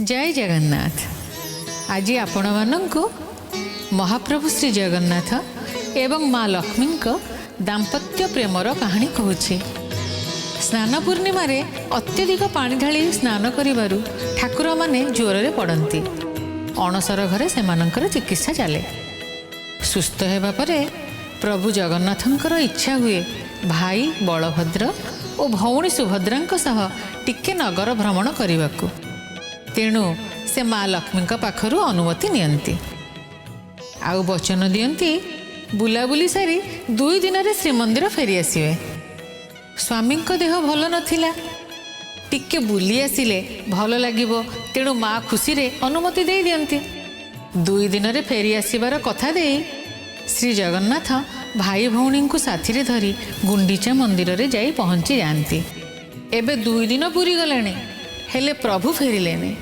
ଜୟ ଜଗନ୍ନାଥ। ଆଜି ଆପଣମାନଙ୍କୁ ମହାପ୍ରଭୁ ଶ୍ରୀ ଜଗନ୍ନାଥ ଏବଂ ମା ଲକ୍ଷ୍ମୀଙ୍କ ଦାମ୍ପତ୍ୟ ପ୍ରେମର କାହାଣୀ କହୁଛି। ସ୍ନାନ ପୂର୍ଣ୍ଣିମାରେ ଅତ୍ୟଧିକ ପାଣି ଢାଳି ସ୍ନାନ କରିବାରୁ ଠାକୁରମାନେ ଜ୍ୱରରେ ପଡ଼ନ୍ତି। ଅଣସର ଘରେ ସେମାନଙ୍କର ଚିକିତ୍ସା ଚାଲେ। ସୁସ୍ଥ ହେବା ପରେ ପ୍ରଭୁ ଜଗନ୍ନାଥଙ୍କର ଇଚ୍ଛା ହୁଏ ଭାଇ ବଳଭଦ୍ର ଓ ଭଉଣୀ ସୁଭଦ୍ରାଙ୍କ ସହ ଟିକେ ନଗର ଭ୍ରମଣ କରିବାକୁ। ତେଣୁ ସେ ମା ଲକ୍ଷ୍ମୀଙ୍କ ପାଖରୁ ଅନୁମତି ନିଅନ୍ତି ଆଉ ବଚନ ଦିଅନ୍ତି, ବୁଲାବୁଲି ସାରି 2 ଦିନରେ ଶ୍ରୀମନ୍ଦିର ଫେରିଆସିବେ। ସ୍ୱାମୀଙ୍କ ଦେହ ଭଲ ନଥିଲା, ଟିକେ ବୁଲି ଆସିଲେ ଭଲ ଲାଗିବ। ତେଣୁ ମା ଖୁସିରେ ଅନୁମତି ଦେଇ ଦିଅନ୍ତି। 2 ଦିନରେ ଫେରି ଆସିବାର କଥା ଦେଇ ଶ୍ରୀ ଜଗନ୍ନାଥ ଭାଇ ଭଉଣୀଙ୍କୁ ସାଥିରେ ଧରି ଗୁଣ୍ଡିଚା ମନ୍ଦିରରେ ଯାଇ ପହଞ୍ଚି ଯାଆନ୍ତି। ଏବେ 2 ଦିନ ପୁରିଗଲାଣି, ହେଲେ ପ୍ରଭୁ ଫେରିଲେନି।